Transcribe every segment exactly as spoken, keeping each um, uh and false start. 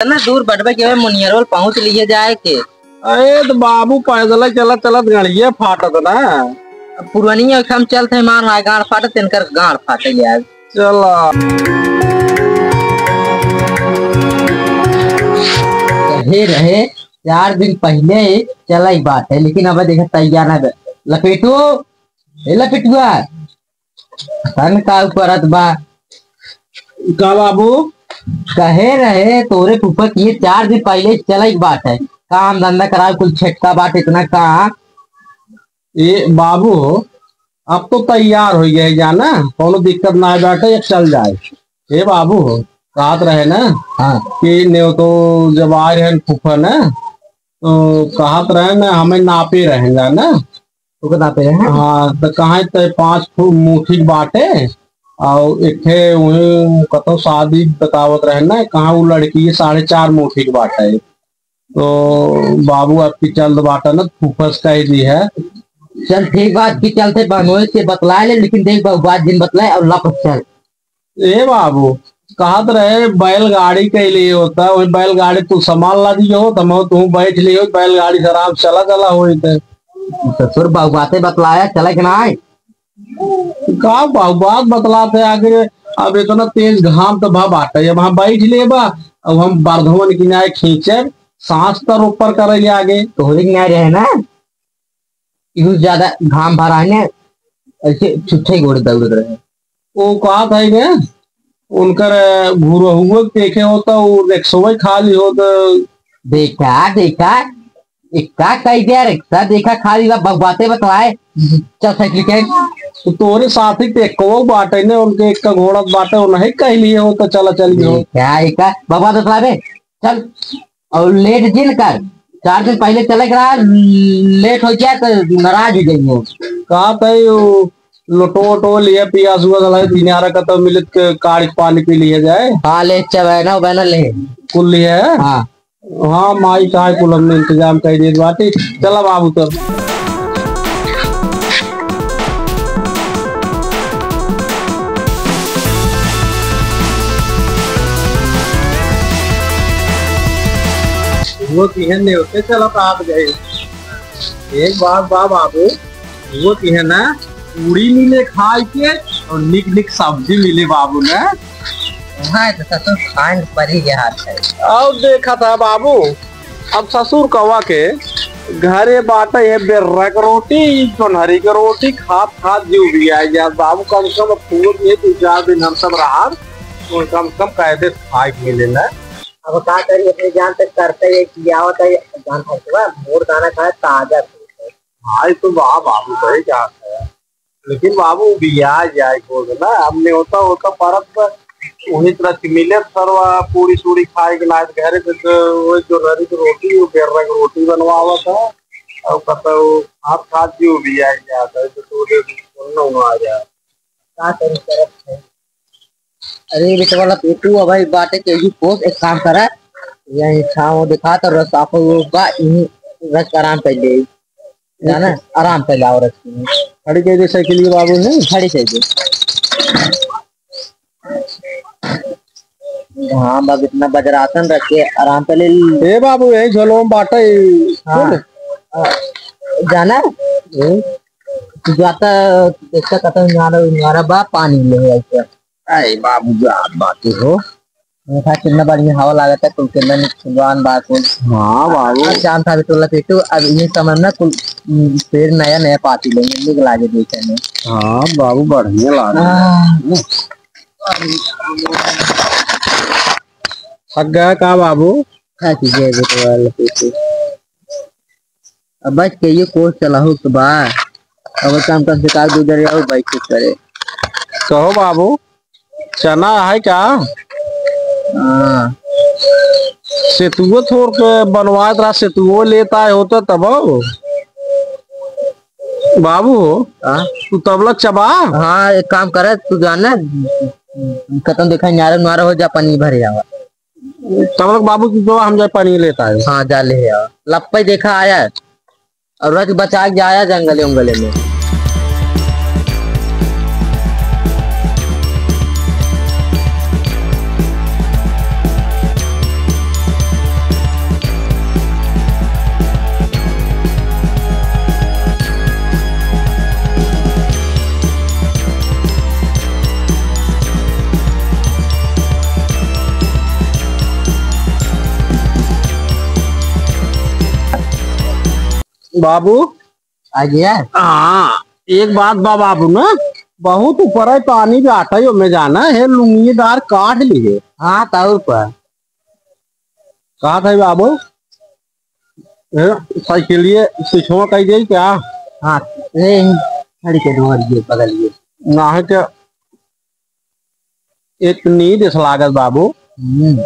इतना दूर बटबे के मुनियरवल पहुँच लिए जाए के। अरे तो बाबू, पैदल चलत चलत गड़िया फाटत ना। अब पुरनिया के हम चलत है, मार ना गाड़ फाटत, इनकर गाड़ फाटे ले आज। चला। कहे रहे चार दिन पहिले चलई बाटे, लेकिन अब देखा तैयार ना बे। लपेटू, ए लपेटुआ, तन का करत बा? का बाबू? कहे रहे तोरे फूफा कि ये चार दिन पहिले चलई बाटे, काम धंधा करावे, कुल छेटका बाटे इतना का। ए बाबू, अब तो तैयार होइ गए जाना, कौनो दिक्कत ना बाटे, अब चल जाए। ए बाबू, कहत रहे ना हाँ। कि नेवतो जब आए रहे फूफा ना, तो कहत रहे ना, हमें नापे रहे जाना। तू के नापे रहे? हाँ, तो कहाँ ते पाँच फुट मुठी के बाटे, और एक ठे वहीं कतो शादी बतावत रहे ना, कहाँ वो लड़की साढ़े चार मुठी के बाटे। तो बाबू, आपकी चल बाटा ना, फूफस कह दी है। चल ठीक बात की चलते बहनोई से बतला ले, लेकिन देख बाबू, बात दिन बतलाए और लपक चल। ए बाबू, कहत रहे बैलगाड़ी के लिए होता, वही बैलगाड़ी तू संभाल ला दियो, तो मैं तू बैठ लियो, बैलगाड़ी से आराम चला चला होई थे। ससुर बाबू बातें बतलाया, चले कि ना आए? का बाबू, बात बतलाते आखिर, अब इतना तेज घाम तो भा बाटे, अब हम बैठ लेबा, अब हम बर्धवन किनारे खींचब, सांस तर ऊपर करे आगे। तोहरे किनारे रहे ना, इहू ज्यादा घाम भरा है ना, ऐसे छुच्छे गोड़े दौड़त रहे। वो कहत है के उनकर घुरहुआ देखे हो तो वो रिक्शवा खाली हो तो। देखा, देखा, इक्का कह दिया, रिक्शा देखा खाली बा, बकवाते बतलाए। चल साइकिल के। तो तोरे साथी के एक्को बाटे ने, उनके एक्का घोड़ा बाटे, उन्हें कह लिए हो तो चला चल गयो। देखा, इक्का बकवाते बतलावे। चल, और लेट जिन कर, चार दिन पहिले चले के रहा, लेट हो जाए तो नाराज हो जाइए। कहा था यो लोटो वोटो लिया, पियासुआ दलाई, दिनारा का तो मिलत के काढ़ के पानी पी लिया जाए। हाँ, ले, अच्छा बहना, बहना ले। कुल लिया है? हाँ। हाँ, माई कहा कुल हमने इंतजाम कर दिए बाटी। चला बाबू तब। वो तिहे नेवते चलत आत गए। एक बात बा बाबू, वो तिहे ना पूड़ी मिले खाए के और निक निक सब्जी मिले बाबू ने। वहाँ तो ससुर खान परी के हाथ है। और देखा था बाबू, अब ससुर कवा के घरे बाटे है बेर्रा के रोटी, जोन्हरी के रोटी खात खात जीव भी आ गया। बाबू कम से कम अब पूरे ये दो चार दिन हम सब रहा, तो कम से कम कायदे खाए के मिले ना। अब का करी, अपने जान तक करते है कि आवत है, जान खाए के बाद मोर दाना खाए ताजा। भाई तो बा बाबू सही कहा है, लेकिन बाबू बिया जाए बोल ना, हमने होता होता परत पर वही तरह से मिले सरवा पूरी सूरी खाए के लायक घरे से, तो वही जोन्हरी की रोटी, वो बेर्रा की रोटी बनवावा था और कतौ हाथ खात भी वो बिया जाता है, तो तू दे बोलना हुआ आ जाए। का करी करत है? अरे बेटवा ला तू, तू अब भाई बाटे के यू पोस एक काम करा, यही छाव दिखा तो रस आप वो बा, यही रस आराम कर ले। जाना, आराम से लाओ रस्सी में। खड़ी कर दे साइकिल के बाबू ने। खड़ी कर दे। हाँ, बाबू इतना वज्रासन रख के आराम से ले ली। ए बाबू, यही झोलो में बाटा ही। हाँ। बोल। हाँ। जाना? हम्म। तू जाता, देखता कतौ न्यारा, न्यारा बा, पानी ले आइके। अरे बाबू, जात बाटे हो। देखा कितना बढ़िया हवा लागत है, कुल कितना निक सुजान बा कुल। हाँ बाबू। अब जानत हवे टोला पेटू, अब ये समय में कुल, उम, पेड़ नया नया पाती लेंगे, निक लागे देखे में। हाँ बाबू, बढ़िया लागे। हाँ। थक गया का बाबू? थक गया बेटवा, टोला पेटू। अब बस के ये कोस चलाहू तो बा। अब काम कर से काल गुजर जाओ, बाइक से करे। कहो बाबू, चना है क्या? हाँ। सेतुओ थोड़ के बनवात रहा, सेतुओ लेता है होता तब हो। बाबू, हाँ? तू तबलक चबा? हाँ, एक काम करे, तू जाने, कतन देखा, न्यारा न्यारा हो जा, पानी भरे आवा। तब तक बाबू की जो हम जाए पानी लेता है। हाँ, जा ले आओ। लप्पे देखा आया है। और रख बचा के आया जंगले उंगले में। बाबू। आ गया? हाँ, एक बात बा बाबू ना, बहुत ऊपर है, पानी बाटे, ओमे जाना है, लुंगीदार काट लिए। हाँ, तौर पर। कहा था बाबू, ए, साइकिलिए पीछवा कई देई का? हाँ, ए, खड़ी के दो, ये बगल ये। ना है क्या? एक नींद ऐसा लागत बाबू। हम्म।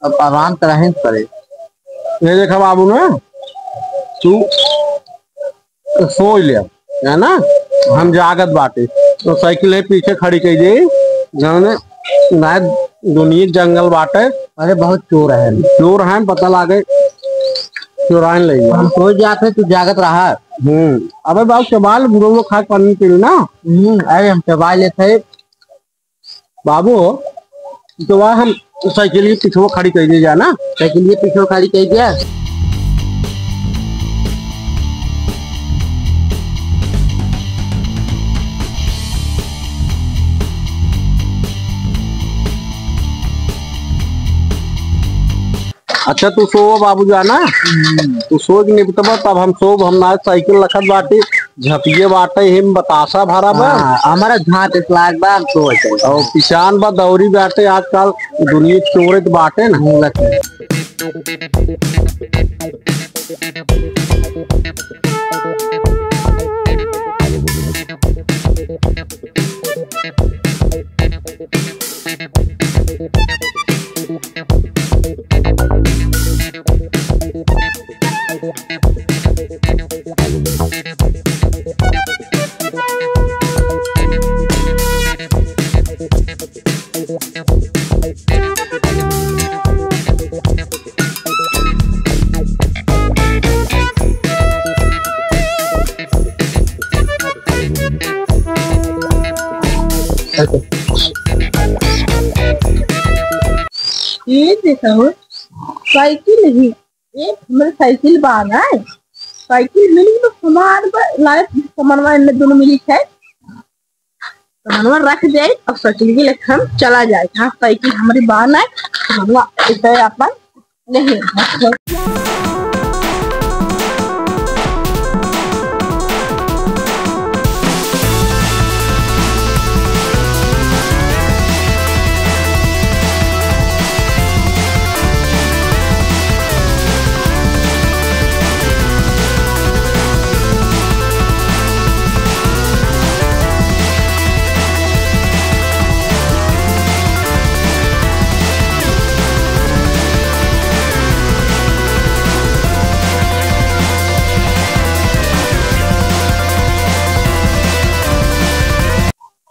अब आराम कराहे पड़े। ये देखा बाबू ना, तू सोच ले, है ना, हम जागत बाटे, तो साइकिल है पीछे खड़ी कई दे, जौने ना दुनिया जंगल बाटे। अरे बहुत चोर है। चोर है, पता लागे, चोराइन ले गया। हम सोच जाते, तू जागत रहा। हम्म, अबे बाबू, चबाल बुढ़ो लोग खाए पानी पी ना। हम्म, अरे हम चबा लेते हैं। बाबू, तो वह हम साइकिल के पीछे खड़ी कई दे जाना। साइकिल के पीछे खड़ी कई दिया। अच्छा, तू सो बाबू जाना, हम्म। तू सो के निपटबा, तब हम सोब, हम ना साइकिल रखत बाटी, झपिए बाटे, हिम बतासा भरा बा। हाँ, हमारा झांट इस लाग बा, हम सो जाए। और पिसान बा, दौरी बाटे, आजकल दुनिया चोरित बाटे ना। हम्म, रख ले। ये देखा हो, साइकिल ही, एक हमरे साइकिल बा ना, साइकिल मिली तो सामान बा, लायक सामान बा, इनमें दोनों मिली है। तो मनवा रख जाए, अब साइकिल के लेके हम चला जाए। हाँ, साइकिल हमारी बहन है, तो मनवा इसे अपन नहीं।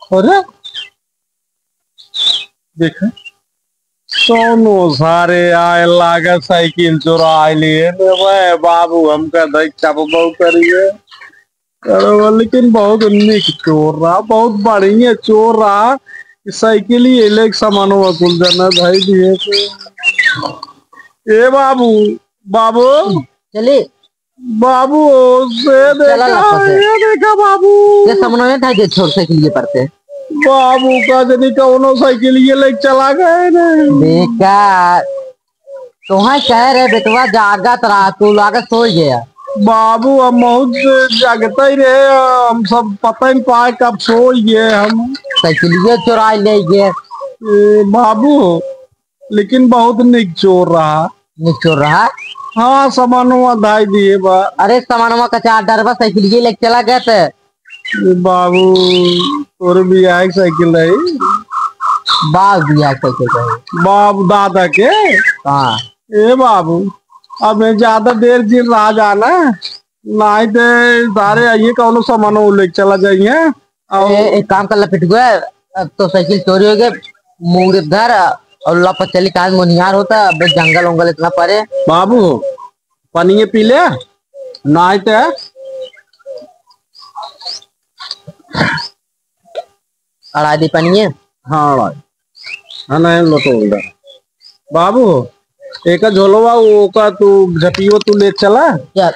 अरे, देखा, कौनो सारे आए लागे साइकिल चुराए लिए। रे बाबू, हमका देख चपबो करिए। अरे वो लेकिन बहुत निक चोर रहा, बहुत बढ़िया चोर रहा। ई साइकिल ही एले के सामानवा कुल जना धई दिए से। ए बाबू, बाबू। चली। बाबू, से चला देखा, लापस है। ये देखा बाबू। ये सामानवा धई दे छोर साइकिल ये परते। बाबू का जनी कौनो साइकिल ये लेके चला गए ने। बेकार। तोहे कह रहे बेटवा जागत रहा, तू लागत सोई गया। बाबू, हम बहुत जागते ही रहे, हम सब पता ही नहीं पाए कब सोई गए हम। साइकिलिया चुराई ले गए। ए, बाबू, लेकिन बहुत निक चोर रहा। निक चोर रहा? हाँ, सामानवा धाई दिए बा। अरे, सामानवा का चार डर बा, साइकिलिया लेके चला गए थे। ए बाबू, तोरे बियाह के साइकिल रही? बाप बियाह के साइकिल रही। बाप दादा के? हाँ। ए बाबू, अब मैं ज्यादा देर जिन रहा जाना, नाहीं ते सारे आइए कौनो सामान वो लेके चला जाइए। और ए, एक काम कर ला पिटुआ, अब तो साइकिल चोरी हो गए, मूड़ धर और लपत चली, काज मोनिहार होता, अब जंगल उंगल इतना परे। बाबू, पनिये पी ले, नाहीं ते अड़ाई दी पनिये। हाँ, अड़ाई। हाँ, नहीं, लोटो उल्टा। बाबू, एका झोलवा, ओका तू, झपियो तू ले चला। क्या?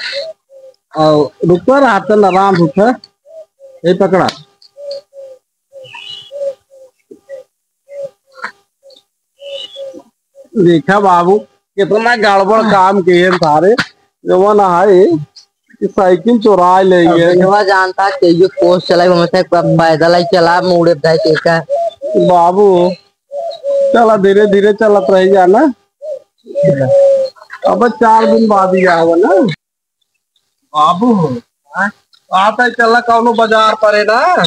और रुक पर, हाथ में आराम से उठा। ये पकड़ा। देखा बाबू, कितना गड़बड़ काम किए सारे। जवन है, कि साइकिल चोराइ लेइगे। बेटवा जानता कि ये कोस चलाई, हम से पैदल ही चला, मुड़े भाई के का। बाबू, चला धीरे धीरे चलत रही जाना। अब चार दिन बाद ही आवा ना। बाबू, हाँ? आता है, चला कौनो बाजार परे ना,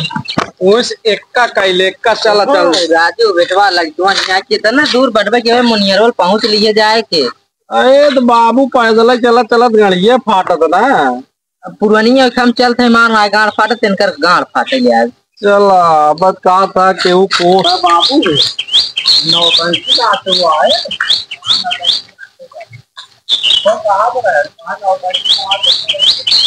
ओइस एक्का कैले, एक्का चला चल। राजू बेटवा, लग तो यहाँ कितना दूर बटबे के मुनियरवल पहुँच लिए जाए के। अरे तो बाबू, पैदल चलत चलत गड़िया फाटत ना। अब पुरनिया के हम चलत है, मार मार गाड़ फाटत, इनकर गाड़ फाटे यार। चला, बस कहा था कि वो कोस बाबू, नौटंकी ना तो आए। तो कहाँ पर है? कहाँ नौटंकी?